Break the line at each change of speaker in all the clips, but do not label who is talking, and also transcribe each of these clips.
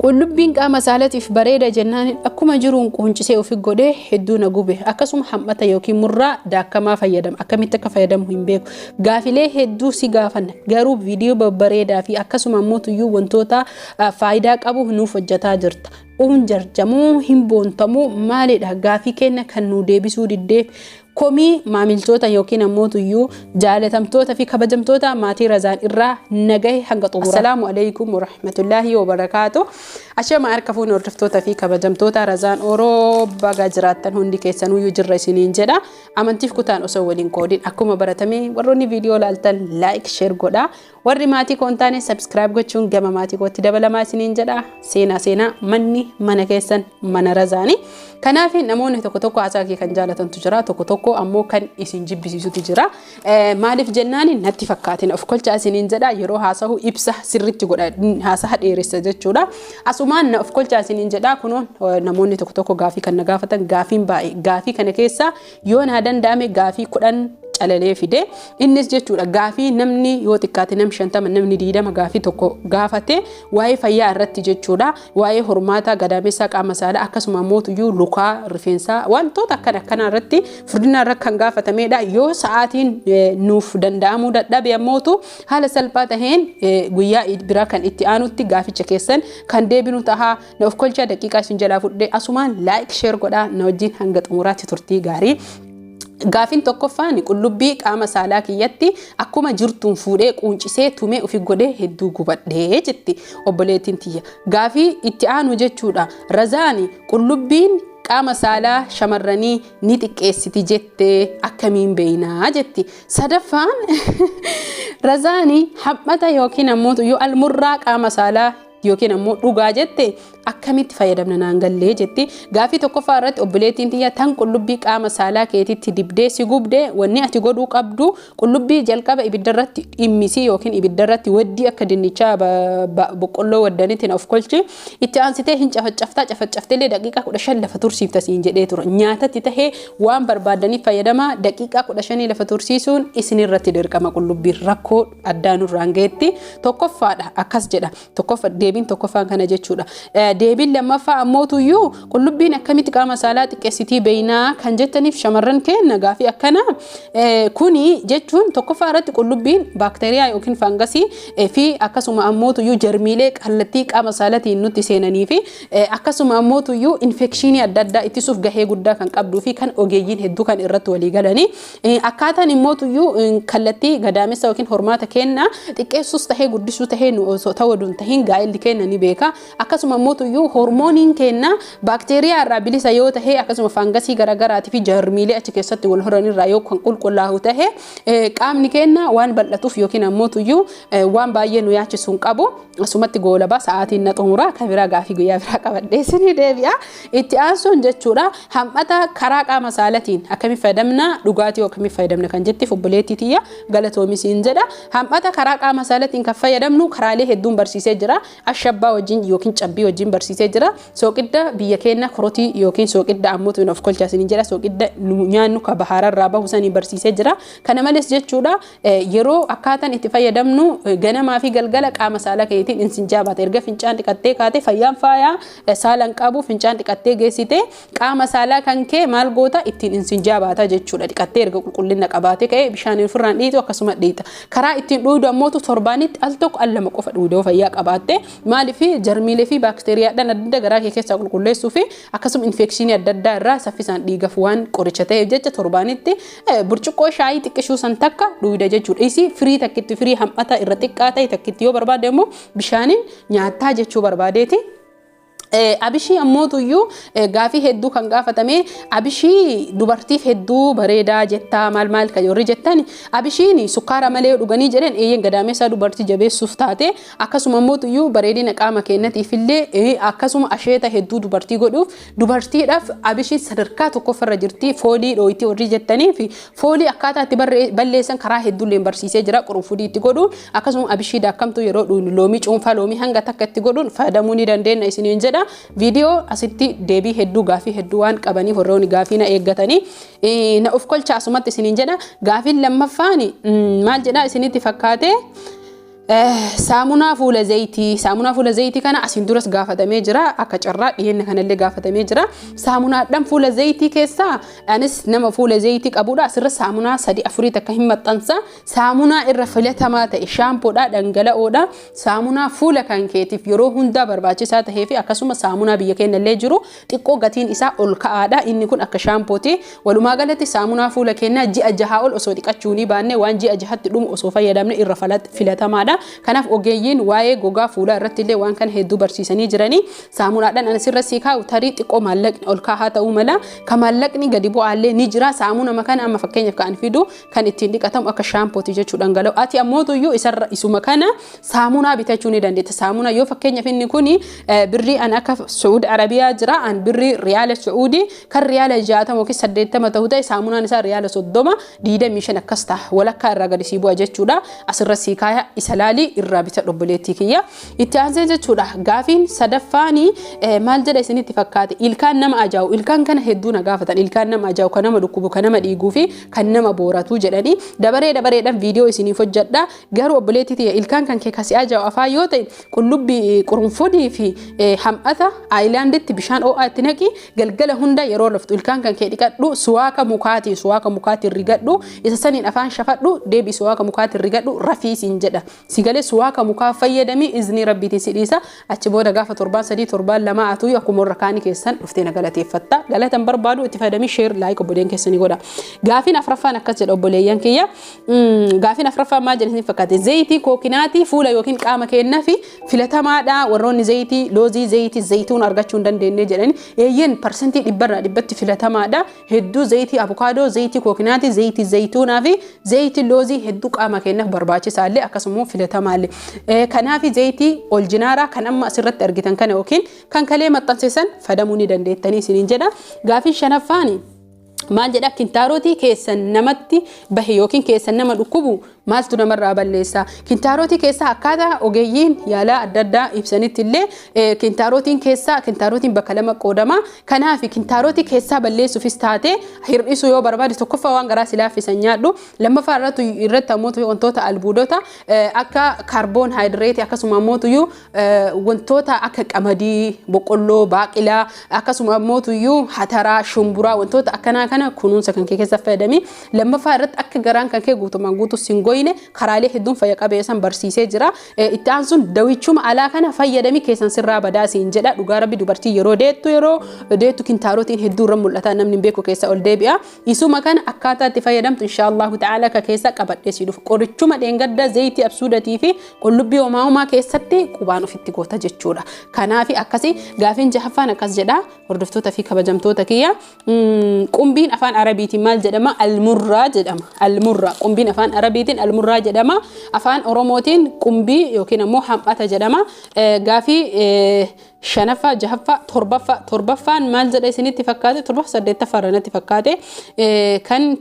Qullubbiin qaama saalatiif bareeda jennaan akkuma jiruun quuncisee ofi godhee hedduu na gube. Akkasuma ham'ata yookiin murraa daakkamaa fayyadama. Akkamitti akka fayyadamu hin beeku. Gaafilee hedduu si gaafanna. Garuu viidiyoo babbareedaa fi akkasuma ammoo tuyyuu wantoota faayidaa qabu nuuf hojjetaa jirta. Uun jarjamuu hin boontamuu maalidha gaafii kenna kan nu deebisuu diddeef komii maamiltoota yookiin ammoo tuyyuu jaalatamtoota fi kabajamtoota maatii Razaan irraa nagahe hanga xumura. Assalaamu alaikum warahmatullaahi wabarakaatu. Ashama harka fuune hordoftoota fi kabajamtoota Razaan Oroo, baga jiraattan hundi keessanuyyuu jirra isiniin jedha. Amantiif kutaan osoo waliin qoodin akkuma baratame warroonni viidiyoo laaltan like, share godha. Warri maatii koo hin taane subscribe gochuun gama maatii kootti dabalamaa isiniin jedha. Seenaa seenaa, manni mana keessan mana Razaani. Kanaaf namoonni tokko tokko haasaa kee kan jaalatantu jira, tokko tokko ammoo kan isin jibbisiisutu jira. Maaliif jennaan natti fakkaatina, of kolchaa isiniin jedha. Yeroo haasahu ibsa sirriitti godha, haasaha dheeressa jechuudha. Asumaan na of kolchaa isiniin jedha. Kunoon namoonni tokko tokko gaafii kan na gaafatan gaafiin baay'ee, gaafii kana keessaa yoo naa danda'ame gaafii 10 calalee fide. Innis jechuudha gaafii namni yoo xiqqaate nam 50, namni 20 gaafii tokko gaafate waa'ee fayyaa irratti jechuudha, waa'ee hormaataa, gadaamessaa, qaama saalaa, akkasuma mootuyyuu lukaa, rifeensaa, wantoota akkana akkanaa irratti, furdina irratti kan gaafatamedha. Yoo sa'aatiin nuuf danda'amuu dadhabe ammootu haala salphaa taheen guyyaa biraa kan itti aanutti gaaficha keessan kan deebinu tahaa. Na of kolchaa, daqiiqaa isin jalaa fudhee asumaan like, share godhaa, na wajjin hanga xumuraatti turtii gaarii. Gaafiin tokkoffaan qullubbii qaama saalaa kiyyatti akkuma jirtuun fuudhee quuncisee tumee ofi godhee hedduu gubadhee jetti obboleettiin tiyya. Gaafii itti aanu jechuudha. Razaani, qullubbiin qaama saalaa shamarranii ni xiqqeessiti jettee akkamiin beeynaa jetti. Sadaffaan, Razaani, ham'ata yookiin ammoo yoo almurraa qaama saalaa yookiin ammoo dhugaa jette akkamitti fayyadamna naan gallee jetti. Gaafii tokkoffaa irratti obboleettiin tiyya tan qullubbii qaama saalaa keetitti dibdee si gubde, wanni ati godhuu qabdu qullubbii jalqaba ibidda irratti dhimmisii yookiin ibidda irratti waddii, akka dinnichaa boqqolloo waddanitti of kolchi. Itti aansitee hin cafaccaftaa, cafacafteellee daqiiqaa 15 lafa tursiifta siin jedhee tura. Nyaatatti tahee waan barbaadaniif fayyadamaa, daqiiqaa 15 lafa tursiisuun isinirratti dirqama, qullubbiin rakkoo addaa nurraan gahetti tokkoffaadha akkas jedha. Tokkoffa, deebiin tokkoffaan kana jechuudha. Deebiin lammaffaa ammootuyyuu qullubbiin akkamitti qaama saalaa xiqqeessitii beeynaa kan jettaniif shamarran keenya gaafii akkanaa kuni jechuun, tokkoffaa irratti qullubbiin baakteeriyaa yookiin faangasii fi akkasuma ammootuyyuu jarmiilee kallattii qaama saalatiin nutti seenanii fi akkasuma ammootuyyuu infekshinii adda addaa ittisuuf gahee guddaa kan qabduu fi kan ogeeyyiin hedduu kan irratti walii galanii, akkaataan immootuyyuu kallattii gadaamessa yookiin hormaata keenna xiqqeessus tahee guddisuu tahee nu osoo ta'uu hin tahin gaa'elli keenya ni beeka. Akkasuma immootuyyuu hormooniin keenya baakteeriyaa irraa bilisa yoo tahe, akkasuma faangasii garaagaraatii fi jarmiilee achi keessatti wal horan irraa yoo kan qulqullaa'u tahe, qaamni keenya waan bal'atuuf yookiin ammootuyyuu waan baay'ee nu yaachisu hin qabu. Asumatti goolabaa, sa'aatiin na xumuraa, kan biraa gaafii guyyaa biraa qabadhee isinii deebi'a. Itti aansuun jechuudha ham'ata karaa qaama saalatiin akkamitti fayyadamna, dhugaatii akkamitti fayyadamna kan jettiif obboleettii tiyya galatoomisiin jedha. Ham'ata karaa qaama saalatiin kan fayyadamnu karaalee hedduun barsiisee jira. Ashabbaa wajjin yookiin cabbii wajjin barsiisee jira. Sooqidda biyya keenya korotii yookiin sooqidda ammoo of kolchaa isiniin jedha. Sooqidda nyaannu ka bahaararraa bahu sanii barsiisee jira. Kana malees jechuudha yeroo akkaataan itti fayyadamnu ganamaa fi galgala qaama saalaa keetiin insinjaa baata. Erga fincaan dhiqattee kaate, fayyaan faayaa saalan qabu, fincaan dhiqattee geessite qaama saalaa kan kee maal goota? Ittiin insinjaa baata jechuudha. Dhiqattee erga qulqullina qabaate ka'ee bishaan ofirraan dhiitu akkasuma dhiita. Karaa ittiin dhuydu ammootu torbaanitti al tokko al lama qofa dhuydoo fayyaa qabaatte. Maaliif? Jarmiilee fi baakteeriyaadhaan adda adda garaa kee keessaa qulqulleessuu fi akkasuma infekshinii adda addaa irraa saffisaan dhiigaf waan qoricha ta'eef jecha torbaanitti burcuqqoo shaayii xiqqishuu san takka dhuyda jechuudha. Isii firii takkitti, firii ham'ata irra xiqqaa ta'e takkitti, yoo barbaade immoo bishaaniin nyaattaa jechuu barbaadeeti. Abishii ammootuyyuu gaafii hedduu kan gaafatame, abishii dubartiif hedduu bareedaa jettaa maal maal kan warri jettan, abishiin sukkaara malee dhuganii jedhan, eeyyen gadaameessaa dubartii jabeessuuf taate, akkasuma ammootuyyuu bareedina qaama keenyatiif illee, akkasuma asheeta hedduu dubartii godhuuf dubartiidhaaf abishiin sadarkaa tokkoffarra jirti. Foolii dhooyitii warri jettanii fi foolii akkaataa itti balleessan karaa hedduullee barsiisee jira. Qurunfudii itti godhuun, akkasuma abishii daakkamtuu yeroo dhugnu loomii, cuunfaa loomii hanga takka itti godhuun fayyadamuu ni dandeenya isiniin jedha. Viidiyoo asitti deebii hedduu gaafii hedduu waan qabaniif warroonni gaafii na eeggatanii na of kolcha asumatti isiniin jedha. Gaafiin lammaffaan maal jedha isinitti fakkaate? Saamunaa fuula zayitii, saamunaa fuula zayitii kana asiin duras gaafatamee jira, akka carraa dhiyeenya kanallee gaafatamee jira. Saamunaadhaan fuula zayitii keessaa anis nama fuula zayitii qabudha. Asirra saamunaa 3 4 takka hin maxxansa. Saamunaa irra filatamaa ta'e shaampoodha, dhangala'oodha. Saamunaa fuula kan keetiif yeroo hundaa barbaachisaa tahee fi akkasuma saamunaa biyya keenyallee jiru xiqqoo gatiin isaa ol ka'aadha. Inni kun akka shaampooti. Walumaa galatti saamunaa fuula keenyaa ji'a 6 ol osoo dhiqachuu ni baanne, waan ji'a 6tti dhumu osoo fayyadamne irra filatamaadha. Kanaaf ogeeyyiin waa'ee gogaa fuulaa irratti illee waan kana hedduu barsiisanii jiranii. Saamunaadhaan ani sirra sii kaa'u tarii xiqqoo maallaqni ol ka'aa ta'uu mala. Ka maallaqni gadi bu'aallee ni jira. Saamunama kana amma fakkeenyaaf kan fidu kan ittiin dhiqatamu akka shaampooti jechuu dhangala'u. Ati ammootuyyuu isarra isuma kana saamunaa bitachuu ni dandeetta. Saamunaa yoo fakkeenyaaf inni kuni birrii an akka Su'uud Arabiyaa jira, an birrii riyaala Su'uudii kan riyaala 60 yookiin 80 ta'uu ta'e, saamunaan isaa riyaala 30 25 akkas ta'a. Walakkaa irraa gadi sii bu'a jechuudha. Asirra sii kaaya, isa laalii irraa bita, obboleettii kiyya. Itti aansee jechuudha, gaafiin sadaffaanii maal jedha isinitti fakkaate? Ilkaan nama ajaa'u, ilkaan kana hedduu na gaafatan. Ilkaan nama ajaa'u, kan nama dhukkubu, kan nama dhiiguu fi kan nama booratu jedhanii dabaree dabareedhaan viidiyoo isiniif hojjedha. Garuu obboleettii tiyya, ilkaan kan kee kasi ajaa'u afaan yoo ta'e, qullubbii qurunfudii fi ham'ata aayilaanditti bishaan ho'aa itti naqi. Galgala hunda yeroo laftu ilkaan kan kee dhiqadhu. Suwaaka mukaatiin, suwaaka mukaatiin rigadhu. Isa saniin afaan shafadhu, deebi suwaaka mukaatiin rigadhu, rafii siin jedha. Sigalee suwaaka mukaa fayyadamii, iznii rabbiitiin si dhiisa. Achi booda gaafa torbaan 3 torbaan 2 atuu akkuma warra kaanii keessan dhuftee na galateeffatta. Galatan barbaadu itti fayyadamii, share, like obboleen keessanii godha. Gaafiin afraffaan akkas jedha, obboleeyyan kiyya. Gaafiin afraffaan maal jedha isin fakkaate? Zayitii kookinaatii fuula yookiin qaama keenyaa fi filatamaadha. Warroonni zayitii loozii, zayitii zayituun argachuu hin dandeenye jedhani. Eeyyeen, 100% filatamaadha. Hedduu zayitii abukaadoo, zayitii kookinaatii, zayitii zayituunaa fi zayitii loozii hedduu qaama keenyaaf barbaachisaallee akkasuma filatamaallee. Kanaaf zayitii oljinaaraa kan amma asirratti argitan kana yookiin kan kalee maxxansiisan fayyadamuu ni dandeettanii isiniin jedha. Gaafiin shanaffaani maal jedha? Kintaarotii keessan namatti bahe yookiin keessan nama dhukkubu maaltu namarraa balleessa? Kintaarotii keessaa akkaataa ogeeyyiin yaalaa adda addaa ibsanitti illee kintaarotiin keessaa, kintaarotiin bakka lama qoodama. Kanaaf kintaarotii keessaa balleessuufis taate hir'isuu yoo barbaade, tokkoffaa waan garaa si laaffisan nyaadhu. Lammaffaa irratti ammoo wantoota albuudota akka kaarboon haayidireetii, akkasuma ammoo wantoota akka qamadii, boqqolloo, baaqilaa, akkasuma ammoo hataraa, shumburaa, wantoota akkanaa kana kunuunsa kan kee keessa fayyadami. Lammaffaa irratti akka garaan kan kee guutumaan guutuu sin goyne karaalee hedduun fayya qabeessan barsiisee jira. Itti aansuun dawichuma alaa kana fayyadami, keessan sirraa badaa siin jedha. Dhugaa rabbi, dubartii yeroo deettu kintaarotiin hedduu irra mul'ata, namni hin beeku keessa ol deebi'a. Isuma kana akkaataa itti fayyadamtu inshaallahu ta'ala akka keessa qabadhee si dhufu. Qorichuma dheengadda zayitii absuudatii fi qullubbii homaa homaa keessatti qubaan ofitti goota jechuudha. Kanaaf akkasi. Gaafiin jahaffaan akkas jedha, hordoftoota fi kabajamtoota kiyya. Qumbiin afaan Arabiitiin maal jedhama? Almurraa jedhama. Almurraa. Qumbiin afaan Arabiitiin almurraa jedhama. Afaan Oromootiin qumbii yookiin ammoo ham'ata jedhama. Gaafii shanaffaa, jahaffaa, torbaffaa. Torbaffaan maal jedha isinitti fakkaate? Torbaffaa saddeettaffaa irra natti fakkaate. Kan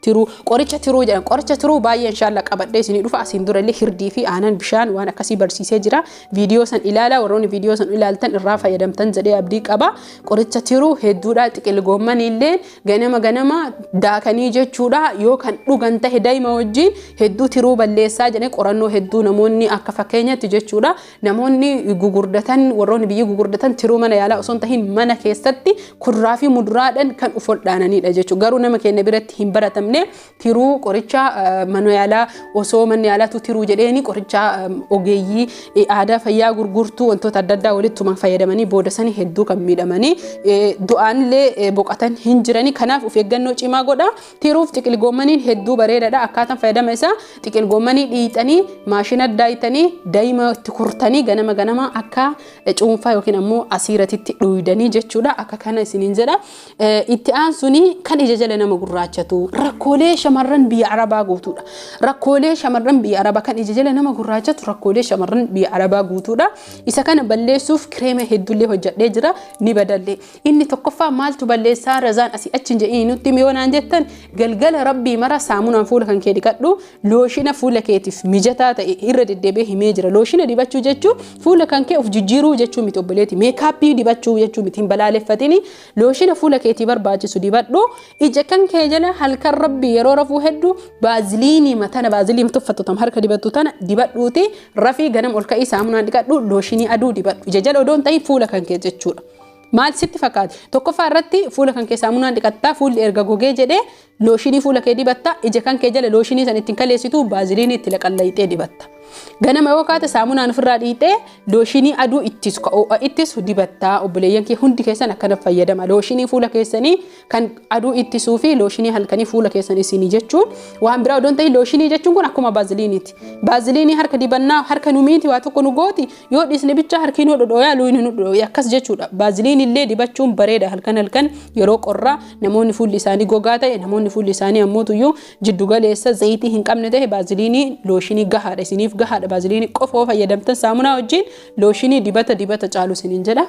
tiruu, qoricha tiruu jedhan. Qoricha tiruu baay'ee inshaalla qabadhee isinii dhufa. Asiin dura illee hirdii fi aanan, bishaan, waan akkasii barsiisee jira. Viidiyoo san ilaala. Warroonni viidiyoo san ilaaltan irraa fayyadamtan jedhee abdii qaba. Qoricha tiruu hedduudha. Xiqil goomman illee ganama ganama daakanii jechuudha yoo kan dhugan tahe daa'ima wajjin hedduu tiruu balleessaa jedhee qorannoo hedduu namoonni akka fakkeenyatti jechuudha, namoonni gugurdatan, warroonni biyyi gugurdatan tiruu mana yaalaa osoo hin tahin mana keessatti kuduraa fi muduraadhaan kan uf hodhaananidha jechuudha. Garuu nama keenya biratti hin baratamne. Tiruu qoricha mana yaalaa osoo manni yaalaatu tiruu jedheeni qoricha ogeeyyii aadaa fayyaa gurgurtuu wantoota adda addaa walittuma fayyadamanii booda sanii hedduu kan miidhamanii du'aanillee boqotan hin jirani. Kanaaf of eeggannoo cimaa godha. Tiruuf xiqil goommaniin hedduu bareedaadha. Akkaataan fayyadama isaa xiqil goommanii dhiixanii, maashina daayitanii, daa'ima itti kurtanii, ganama ganama akka cuunfaa yookiin ammoo asiiratitti dhuydanii jechuudha. Akka kana isiniin jedha. Itti aansuni kan ija jala nama gurraachatu rakkoolee shamarran biyya Arabaa guutuudha. Rakkoolee shamarran biyya Arabaa kan ija jala nama gurraachatu rakkoolee shamarran biyya Arabaa guutuudha. Isa kana balleessuuf kireema hedduullee hojjedhee jira, ni badallee. Inni tokkoffaa maaltu balleessaa, razaan asii achi hin jedhiin nutti yoo naan jettan, galgala rabbii mara saamunaan fuula kan kee dhiqadhu. Looshina fuula keetiif mijataa ta'e irra deddeebi'ee himee jira. Looshina dibachuu jechuun fuula kan kee of jijjiiruu jechuu miti, obboleeti. Meekaappii dibachuu jechuu miti, hin balaaleffatini. Looshina fuula keetii barbaachisu dibadhu. Ija kan kee jala halkan rabbii Rabbi, yeroo rafuu hedduu baaziliinii matana, baaziliinii tuffattu tam harka dibattu tana dibadhuuti rafii. Ganam ol ka'ii saamunaan dhiqadhu, looshinii aduu dibadhu. Ija jala odoo hin ta'in fuula kan kee jechuudha. Maal sitti fakkaate? Tokkoffaa irratti fuula kan kee saamunaan dhiqattaa, fuulli erga gogee jedhee looshinii fuula kee dibatta, ija kan kee jala looshinii san ittiin kaleessitu baaziliinii itti laqallayxee dibatta. Ganama yoo kaate saamunaan ofirraa dhiixee looshinii aduu ittisu, ka ho'a ittisu dibattaa. Obboleeyyan kee hundi keessan akkana fayyadama. Looshinii fuula keessanii kan aduu ittisuu fi looshinii halkanii fuula keessan isinii jechuun waan biraa odoon ta'in, looshinii jechuun kun akkuma baaziliiniiti. Baaziliinii harka dibannaa harka nu miiti, waa tokko nu gooti, yoo dhiisne bicha harki nu dhodhooyaa, luuyni nu dhodhooyaa, akkas jechuudha. Baaziliin illee dibachuun bareeda halkan halkan yeroo qorraa, namoonni fuulli isaanii gogaa ta'e, namoonni fuulli isaanii ammootuyyuu jiddu galeessa zayitii hin qabne ta'e, baaziliinii looshinii gahaadha, isiniif gahaadha. Baaziliinii qofa yoo fayyadamtan saamunaa wajjin looshinii dibata dibata caalu isiniin jedha.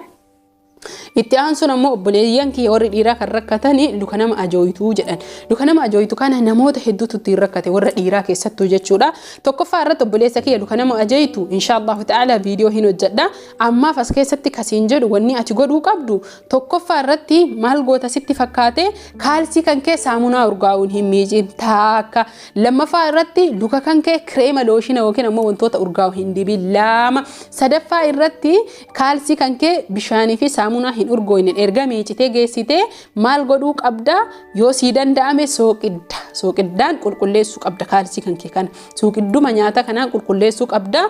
Itti aansuun ammoo obboleeyyan kiyya warri dhiiraa kan rakkatanii luka nama ajooyituu jedhan. Luka nama ajooyitu kana namoota hedduutu ittiin rakkate, warra dhiiraa keessattuu jechuudha. Tokkoffaa irratti, obboleessa kiyya, luka nama ajooyitu inshaallahu ta'ala viidiyoo hin hojjedha. Ammaaf as keessatti kasiin jedhu, wanni ati godhuu qabdu tokkoffaa irratti maal goota sitti fakkaate? Kaalsii kan kee saamunaa urgaa'uun hin miicin taakka. Lammaffaa irratti luka kan kee kireema, looshina yookiin ammoo wantoota urgaa'u hin dibin lama. Sadaffaa irratti kaalsii kan kee bishaanii fi saamunaa hin urgooyne erga miicitee geessitee maal godhuu qabda? Yoo sii danda'ame sooqidda. Sooqiddaan qulqulleessuu qabda kaalsii kan kee kana. Sooqidduma nyaata kanaan qulqulleessuu qabda.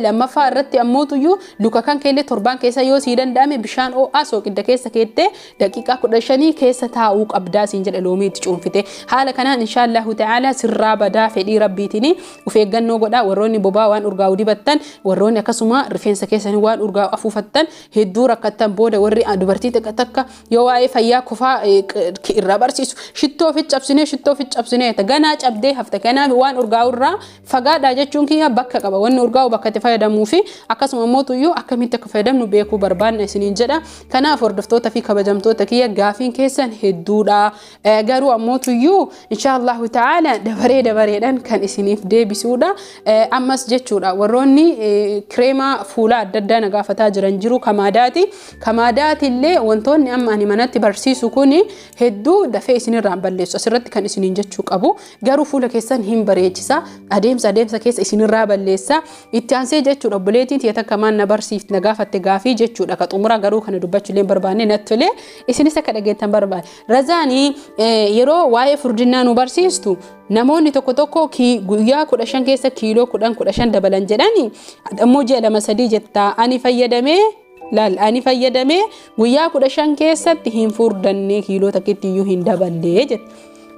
Lammaffaa irratti ammootuyyuu luka kan keellee torbaan keessa yoo sii danda'ame bishaan ho'aa sooqidda keessa keettee daqiiqaa 15 keessa taa'uu qabdaa siin jedha, loomii itti cuunfite. Haala kanaan inshaallahu ta'ala sirraa badaa fedhii Rabbiitiin. Of eeggannoo godhaa. Warroonni bobaa waan urgaa'u dibattan, warroonni akkasuma rifeensa keessanii waan urgaa'u afuufattan, hedduu rakkattan booda. Warri dubartii takka takka yoo waa'ee fayyaa kofaa irraa barsiisu, shittoo ofi cabsinee, shittoo ofi cabsinee, ganaa cabdee hafta. Kanaaf waan urgaa'u irraa fagaadhaa jechuun kiyya bakka qaba. Wanni urgaa'u bakka itti fayyadamuu fi akkasuma mootuyyuu akkamitti akka fayyadamnu beekuu barbaanna isiniin jedha. Kanaaf hordoftoota fi kabajamtoota kiyya, gaafiin keessan hedduudha. Garuu ammootuyyuu inshaallahu ta'ala dabaree dabareedhaan kan isiniif deebisuudha. Ammas jechuudha, warroonni kireema fuulaa adda addaa na gaafataa jiran jiru, kamaadaati. Kamaadaati illee wantoonni amma ani manatti barsiisu kuni hedduu dafee isinirraan balleessu. Asirratti kan isiniin jechuu qabu garuu fuula keessan hin bareechisa. Adeemsa adeemsa keessa isinirraa balleessa. Itti aansee jechuudha, obboleettiin tiyya takka maan na barsiifti na gaafatte gaafii jechuudha. Ka xumura garuu kana dubbachuu illee barbaanne natti tolee, isinis akka dhageettan barbaade. Razaanii yeroo waa'ee furdinnaa nu barsiistu, namoonni tokko tokko guyyaa 15 keessa kiiloo 10 15 dabalan jedhani, ammoo ji'a 2 3 jettaa. Ani fayyadamee laal, ani fayyadamee guyyaa 15 keessatti hin furdanne, kiiloo takkitti iyyuu hin daballee jette.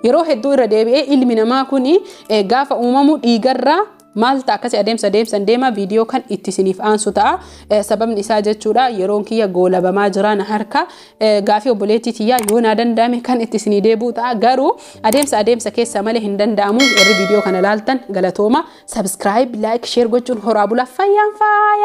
Yeroo hedduu irra deebi'ee, ilmi namaa kuni gaafa uumamu dhiigarraa maal ta'a, akkasii adeemsa adeemsan deema, viidiyoo kan itti isiniif aansu ta'a. Sababni isaa jechuudha, yeroon kiyya goolabamaa jira na harka. Gaafii obboleettii tiyyaa yoo naa danda'ame kan itti isinii deebi'u ta'a. Garuu adeemsa adeemsa keessa malee hin danda'amu. Warri viidiyoo kana laaltan galatooma. Subscribe, like, share gochuun horaa bulaa, fayyaan faaya.